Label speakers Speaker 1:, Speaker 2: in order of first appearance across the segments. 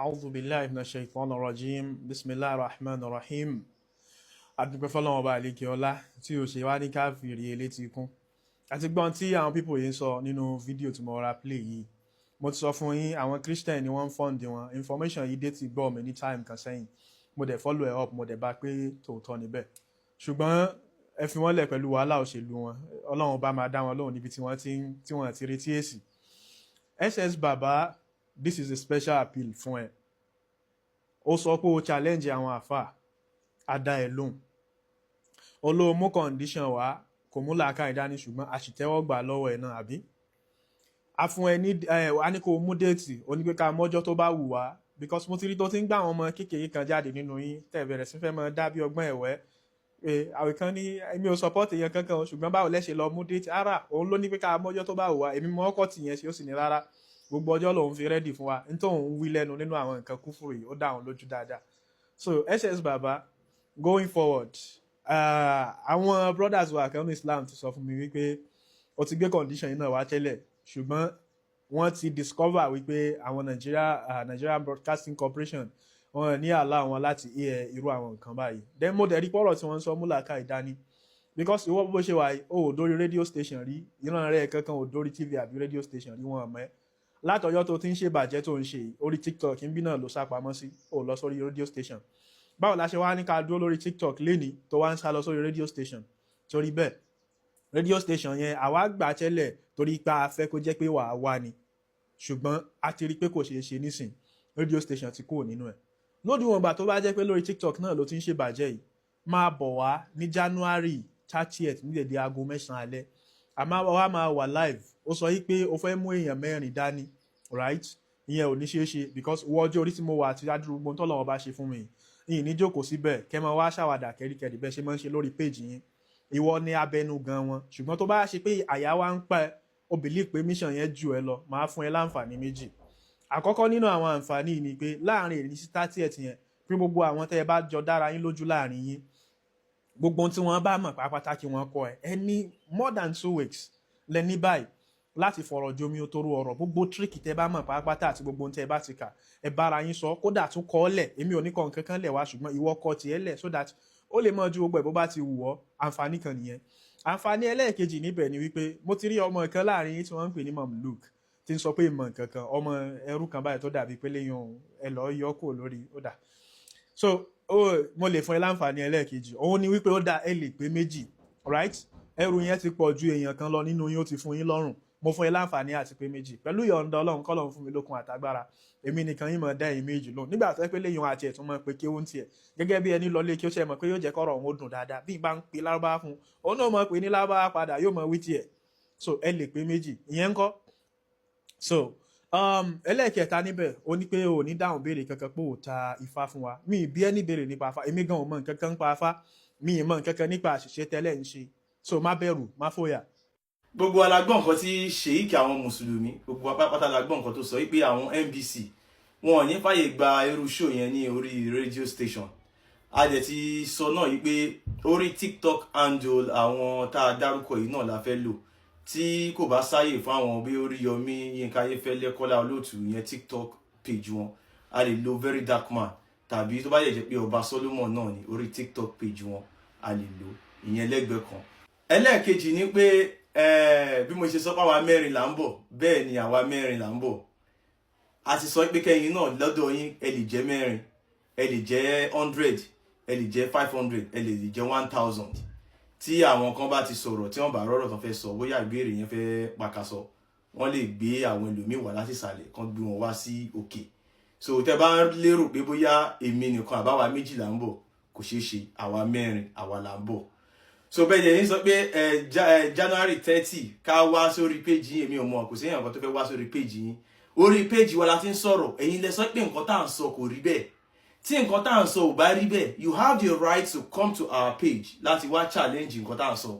Speaker 1: A'udhu billahi minash shaitanir rajim. Bismillahir rahmanir rahim. Adúpẹ́ fọ́lọ́run Ọba àlékè ọlá tí ó ṣe wá ní káfíìrì elétí ikún. Àti gbọ́n tí àwọn people yìí ń sọ nínú fídíò tí mo ra play yìí. Mo ti sọ fún yín, àwọn Christian ni wọ́n ń fund wọn. Information yìí dé ti gbọ́ mi ní time kan sẹ́yìn. Mo dẹ̀ follow ẹ̀ up, mo dẹ̀ bá pé tòótọ́ níbẹ̀. Ṣùgbọ́n ẹ fi wọ́n lẹ̀ pẹ̀lú wàhálà òṣèlú wọn. Ọlọ́run bá máa dá wọn lóhùn níbi tí wọ́n ti retí èsì. SS Baba, this is a special appeal fún ẹ. Ó sọ pé o challenge àwọn àfà, á dá ẹ lóhùn. Olóò mú condition wá, kò mú làákàyè dání, ṣùgbọ́n a sì tẹ́wọ́ gbà lọ́wọ́ ẹ̀ náà, àbí? A fún ẹ ní ẹ, a ní kó o mú date, o ní pé ká mọ́jọ́ tó bá wù wá, because mo ti rí tó ti ń gbà àwọn ọmọ kékeré kan jáde nínú yín tẹ́ bẹ̀rẹ̀ sí fẹ́ mọ dá bí ọgbọ́n ẹ̀wẹ́ pé àwọn kan ní èmi ò support èèyàn kankan o, ṣùgbọ́n báwo lẹ ṣe lọ mú date ara? Òun ló ní pé ká mọ́jọ́ tó bá wù wá. Èmi mọ́ ọkọ̀ tìyẹn ṣe, ó sì ní rárá, gbogbo ọjọ́ lòun fi ready fún wa. Nítorí òun wí lẹ́nu nínú àwọn nǹkan kúfùrù yìí, ó dá òun lójú dáadáa. So SS Baba, going forward, àwọn brothers wa kan ní Islam ti sọ fún mi wípé ó ti gbé condition yìí náà wá tẹ́lẹ̀, ṣùgbọ́n wọ́n ti discover wípé àwọn Nigerian Broadcasting Corporation, wọn ní àlá wọn láti air irú àwọn nǹkan báyìí. Then mo dẹ̀ rí pọ̀rọ̀ tí wọ́n ń sọ mú làákàyè dání, because ìwọ bó ṣe wà yìí, o ò dórí radio station rí, ìran rẹ̀ kankan ò dórí TV àbí radio station rí. Wọn mọ́ ẹ́ látọjọ́ tó ti ń ṣèbàjẹ́ tó ń ṣe yìí, orí TikTok ń bí náà ló sá pamọ́ sí, ò lọ sórí radio station. Báwo la ṣe wá ní ká dúró lórí TikTok lénìí tó wá ń sá lọ sórí radio station? Torí bẹ́ẹ̀, radio station yẹn, àwa gbà tẹ́lẹ̀ torí pé a fẹ́ kó jẹ́ pé wàá wá ni, ṣùgbọ́n a ti rí i pé kò ṣeé ṣe nísìn. Radio station ti kúrò nínú ẹ̀. Lódiwọ̀n ìgbà tó bá jẹ́ pé lórí TikTok náà ló ti ń ṣèbàjẹ́ yìí, máa bọ̀ wá ní January 30 ní dédé aago 9 alẹ́. Àmọ́ wa máa wà live. Ó sọ yìí pé o fẹ́ mú èèyàn mẹ́rin dání, right? Ìyẹn ò ní ṣeé ṣe, because wọ ọjọ́ orí tí mo wà àti adúrú gbogbo tọ́lọ́wọ́ bá ṣe fún mi yìí ní jókòó síbẹ̀ kẹ́ máa wá ṣàwàdà kẹ́ríkẹ́rí bẹ́ẹ̀ ṣe máa ń ṣe lórí page yín. Ìwọ ní abẹnú gan wọn. Ṣùgbọ́n tó bá ṣe pé àyà wa ń pẹ́, o believe pé mission yẹn jù ẹ lọ, máa fún ẹ láǹfààní méjì. Àkọ́kọ́ nínú àwọn àǹfààní ni pé láàrin èyí sí 30th yẹn, pín gbogbo àwọn tẹ́ ẹ bá jọ dára yín lójú láàrin yín, gbogbo ohun tí wọ́n bá mọ̀ pátápátá kí wọ́n kọ́ ẹ. Ẹ ní more than 2 weeks lẹ ní báyìí láti fọ̀rọ̀ jomi o toro ọ̀rọ̀. Gbogbo trick tẹ́ bá mọ̀ pátápátá àti gbogbo ohun tẹ́ bá ti kà, ẹ bára yín sọ. Kódà tún kọ́ lẹ̀, èmi ò ní kọ́ nǹkan kan lẹ̀ wá, ṣùgbọ́n ìwọ kọ́ tiẹ̀ lẹ̀ so that ó lè mọ̀ ju gbogbo ẹ̀ bó bá ti wù ọ́. Àǹfààní kan nìyẹn. Àǹfààní ẹlẹ́ẹ̀kejì níbẹ̀ ni wípé mo ti rí ọmọ kan láàrin yín tí wọ́n ń pè ní Mamluk, tí ń sọ pé ìmọ̀ nǹkan kan, ọmọ ẹrú kan báyìí tó dàbí pé léyìn òun ẹ lọ́ọ́ yọ kúrò lórí ó dà. So mo lè fún ẹ láǹfààní ẹlẹ́ẹ̀kejì, òun ni wípé ó dá ẹ lè pé méjì, right? Ẹrù yẹn ti pọ̀ ju èèyàn kan lọ nínú yín, ó ti fún yín lọ́rùn. Mo fún ẹ láǹfààní àti pé méjì. Pẹ̀lú ìyọ̀ǹda Ọlọ́run, kọ́lọ́run fún mi lókun àtagbára, èmi nìkan yín mọ̀ dá ẹ̀yin méjì lóhùn. Nígbà tó yẹ pé léyìn àti ẹ̀tún mọ̀ pé kí ó ń tiẹ̀ gẹ́gẹ́ bí ẹni lọlé kí ó ṣe mọ̀ pé yóò jẹ́ kọ́rọ̀ òun ó dùn dáadáa, bí n bá ń pe lárúbáwá fún un, òun náà mọ̀ pé ní lárúbáwá padà, yóò mọ̀ wí tiẹ̀. So ẹ lè pé méjì, ìyẹn ń kọ́. So ẹlẹ́ẹ̀kẹta níbẹ̀, ó ní pé ò ní dáhùn béèrè kankan pé ò ta ifá fún wa. Mi ì bí ẹni béèrè nípa ifá. Èmi gan ò mọ̀ nǹkan kan nípa ifá, mi ì mọ̀ nǹkan kan nípa àṣìṣe tẹ́lẹ̀ ń ṣe. So má bẹ̀rù, má fòyà.
Speaker 2: Gbogbo wa la gbọ́ nǹkan tí sheik àwọn mùsùlùmí, gbogbo wa pátápátá la gbọ́ nǹkan tó sọ wípé àwọn NBC, wọn ò ní fàyè gba irú show yẹn ní orí radio station. A dẹ̀ ti sọ náà yìí pé orí TikTok handle àwọn tá a dárúkọ yìí náà la fẹ́ lò. Tí kò bá sáyè fún àwọn bí Oríyọmí, Yínká Ayéfẹ́lẹ́, Kọ́lá Olóòtú yẹn, TikTok page wọn, a lè lo Very Dark Man, tàbí tó bá yẹ jẹ́ pé Ọba Solomon náà ní orí TikTok page wọn, a lè lò ìyẹn lẹ́gbẹ̀ẹ́ kan. Ẹlẹ́ẹ̀kejì ni pé bí mo ṣe sọ pé àwa mẹ́rin là ń bọ̀, bẹ́ẹ̀ ni àwa mẹ́rin là ń bọ̀. A ti sọ pé kẹ́yìn náà lọ́dọ̀ yín, ẹ lè jẹ́ mẹ́rin, ẹ lè jẹ́ 100, ẹ lè jẹ́ 500, ẹ lè jẹ́ 1000. Tí àwọn kan bá ti sọ̀rọ̀, tí wọ́n bá rọ́rọ̀ tán fẹ́ sọ, bóyá ìbéèrè yẹn fẹ́ pàkàsọ, wọ́n lè gbé àwọn ẹlòmíì wá láti ìsàlẹ̀ kan gbé wọn wá sí òkè. So tẹ́ bá ń lérò pé bóyá èmi nìkan àbáwa méjì là ń bọ̀, kò ṣeé ṣe. Àwa mẹ́rin, àwa là ń bọ̀. So bẹ́ẹ̀ yẹn sọ pé ẹ January 30 ká wá sórí page yín, èmi ò mọ̀, kò sí èèyàn kan tó fẹ́ wá sórí page yín. Orí page wa la ti ń sọ̀rọ̀. Ẹ̀yin lẹ sọ pé nǹkan tá à ń sọ kò rí bẹ́ẹ̀. Tí nǹkan tá à ń sọ ò bá rí bẹ́ẹ̀, you have the right to come to our page láti wá challenge nǹkan tá à ń sọ.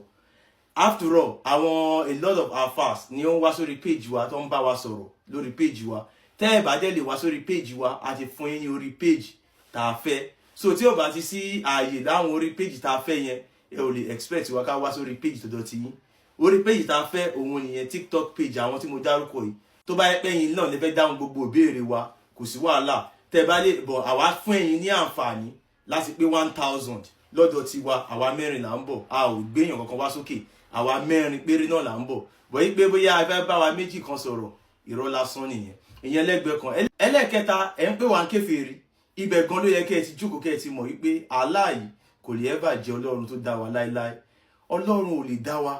Speaker 2: After all, àwọn a lot of our fans ni ó ń wá sórí page wa, tó ń bá wa sọ̀rọ̀ lórí page wa. Tẹ́ ẹ̀ bá dẹ̀ lè wá sórí page wa, a ti fún yín ní orí page tá a fẹ́. So tí ò bá ti sí ààyè láwọn orí page tá a fẹ́ yẹn, ẹ ò lè expect wa ká wá sórí page tọ̀dọ̀ ti yín. Orí page tá a fẹ́, òun nìyẹn, TikTok page àwọn tí mo dárúkọ yìí. Tó bá yẹ pé ẹ̀yin náà lè fẹ́ dáhùn gbogbo ìbéèrè wa, kò sí wàhálà. Tẹ́ bá lè bọ̀, àwa fún ẹ̀yin ní àǹfààní láti pé 1,000 lọ́dọ̀ tiwa. Àwa mẹ́rin là ń bọ̀, a ò gbéyàn kankan wá sókè. Àwa mẹ́rin péré náà là ń bọ̀ bọ̀ yí pé bóyá a fẹ́ bá wa méjì kan sọ̀rọ̀, irọ́ lásán nìyẹn. Ìyẹn lẹ́gbẹ̀ẹ́ kan. Ẹlẹ́ẹ̀kẹta, ẹ̀ ń pè wá ń kèfèrí. Ibẹ̀ gan ló yẹ kẹ́ ẹ ti jókòó, kẹ́ ẹ ti mọ̀ wípé Allah yìí kò lè ever jẹ́ Ọlọ́run tó dá wa láéláé. Ọlọ́run ò lè dá wa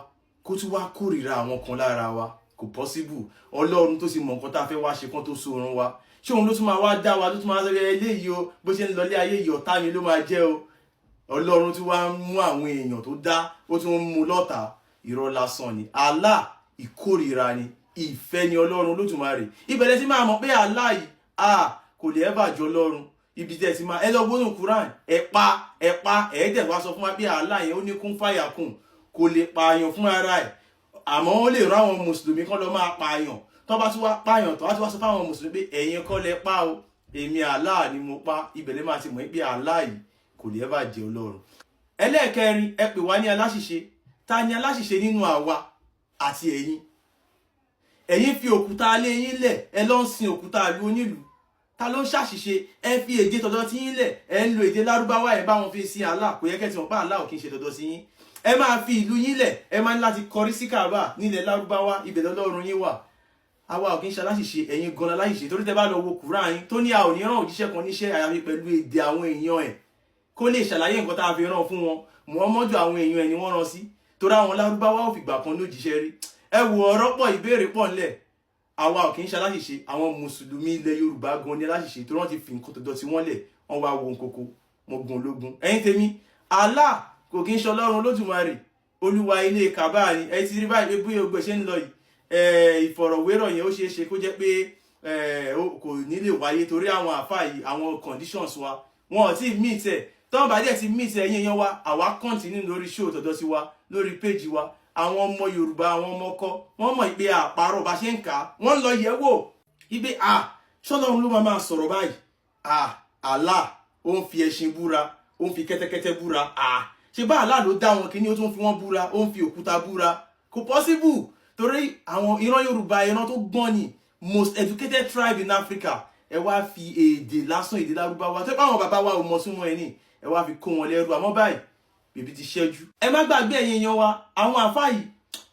Speaker 2: kó tún wá kórìíra àwọn kan lára wa, kò possible. Ọlọ́run tó ti mọ̀ nǹkan tá a fẹ́ wá ṣe kán tó sórun wa, ṣé òun ló tún máa wá dá wa, ló tún máa sọ eléyìí o, bó ṣe ń lọlé ayé yìí, ọ̀tá mi ló máa jẹ́ o? Ọlọ́run tí wàá ń mú àwọn èèyàn tó dá, ó tún ń mú lọ́tà, irọ́ lásán ni. Allah ìkórìíra ni, ìfẹ́ ni Ọlọ́run Olódùmarè. Ìbẹ̀rẹ̀ tí máa mọ̀ pé Allah yìí a kò lè ever jọ Ọlọ́run. Ibi tẹ́ ti máa ẹ lọ gbónú Quran, ẹ pa ẹ pa ẹ̀ẹ́dẹ̀ wá sọ fún wa pé Allah yẹn ó ní kún fàyà kùn, kò lè pààyàn fún ara ẹ̀, àmọ́ ó lè rán àwọn mùsùlùmí kán lọ máa pààyàn. Tó bá tún wá pààyàn tó wá tún wá sọ fáwọn mùsùlùmí pé ẹ̀yin kọ́ lẹ pa o, èmi Allah ni mo pa. Ibẹ̀ lè máa ti mọ̀ pé Allah yìí kò lè ever jẹ́ Ọlọ́run. Ẹlẹ́ẹ̀kẹrin, ẹ pè wá ní aláṣìṣe. Ta ni aláṣìṣe nínú àwa àti ẹ̀yin? Ẹ̀yin fi òkúta lé yín lẹ̀, ẹ lọ ń sin òkúta ìlú onílùú. Ta ló ń ṣàṣìṣe? Ẹ fi èdè tọ̀dọ̀ tí yín lẹ̀, ẹ ń lo èdè Lárúbáwá, ẹ bá wọn fi sin Allah. Kò yẹ kẹ́ ti mọ̀ pé Allah ò kí ń ṣe tọ̀dọ̀ sí yín? Ẹ máa fi ìlú yín lẹ̀, ẹ máa ní láti kọrí sí Kaaba nílẹ̀ Lárúbáwá, ibẹ̀ lọ́lọ́run yín wà. Àwa ò kí ń ṣe aláṣìṣe, ẹ̀yin gan aláṣìṣe, torí tẹ́ bá lọ wo Kùránì yín tó ní a ò ní rán òjíṣẹ́ kan níṣẹ́ àyàfi pẹ̀lú èdè àwọn èèyàn ẹ̀ kó lè ṣàlàyé nǹkan tá a fi rán fún wọn. Muhammadu, àwọn èèyàn ẹ̀ ni wọ́n rán sí, torí àwọn Lárúbáwá ò fìgbà kan lójíṣẹ́ rí. Ẹ wo, ọ̀rọ̀ pọ̀, ìbéèrè pọ̀ ńlẹ̀. Àwa ò kì í ṣe aláṣìṣe, àwọn mùsùlùmí ilẹ̀ Yorùbá gan ni aláṣìṣe, torí wọ́n ti fi nǹkan tọ̀dọ̀ tí wọ́n lẹ̀, wọ́n wá wo nkoko mo gun ológun. Ẹ̀yin tèmi, Allah kò kí ń ṣe Ọlọ́run Olódùmarè, olúwa ilé Kàbá ni. Ẹ ti rí báyìí pé bóyá ogbè ṣe ń lọ yìí, ìfọ̀rọ̀wérọ̀ yẹn, ó ṣeé ṣe kó jẹ́ pé kò ní lè wáyé, torí àwọn àfáà yìí, àwọn conditions wa, wọn ò tí ì meet ẹ̀. Tọ́wọ́n bá dẹ̀ ti meet ẹ̀, yẹn wa, àwa continue lórí show tọ̀dọ̀ sí wa lórí page wa. Àwọn ọmọ Yorùbá, àwọn ọmọ ọkọ wọ́n mọ̀ pé àparọ̀ bá ṣe ń kà á, wọ́n ń lọ yẹ̀ wò ibi à ṣọlọ́run ló máa sọ̀rọ̀ báyìí. À Allah ó ń fi ẹṣin búra, ó ń fi kẹ́tẹ́kẹ́tẹ́ búra. À ṣe bá Allah ló dá wọn kíní, ó tún fi wọ́n búra, ó ń fi òkúta búra. Kò possible, torí àwọn ìran Yorùbá, ìran tó gbọ́n ni, most educated tribe in Africa. Ẹ wá fi èdè lásán, èdè Lárúbáwá tó bá àwọn bàbá wa ò mọ̀ súnmọ́ ẹ ní, ẹ wá fi kó wọn lẹ́rú. Àmọ́ báyìí, bèbí ti ṣẹ́jú. Ẹ má gbàgbé, ẹ̀yin èèyàn wa, àwọn àfáà yìí,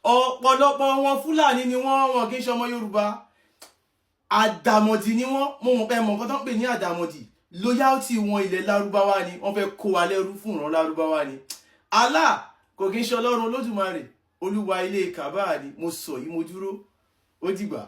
Speaker 2: ọ̀pọ̀lọpọ̀ wọn Fúlàní ni wọ́n, wọn kì í ṣọmọ Yorùbá. Àdàmọ̀dì ni wọ́n. Mo mọ̀ pé mọ̀ nǹkan tó ń pè ní àdàmọ̀dì. Loyalty wọn, ilẹ̀ Lárúbáwá ni. Wọ́n fẹ́ kó wa lẹ́rú fún ìran Lárúbáwá ni. Allah kò kí ń ṣe Ọlọ́run Olódùmarè, olúwa ilé Kàbá ni. Mo sọ yìí, mo dúró. Ó dìgbà.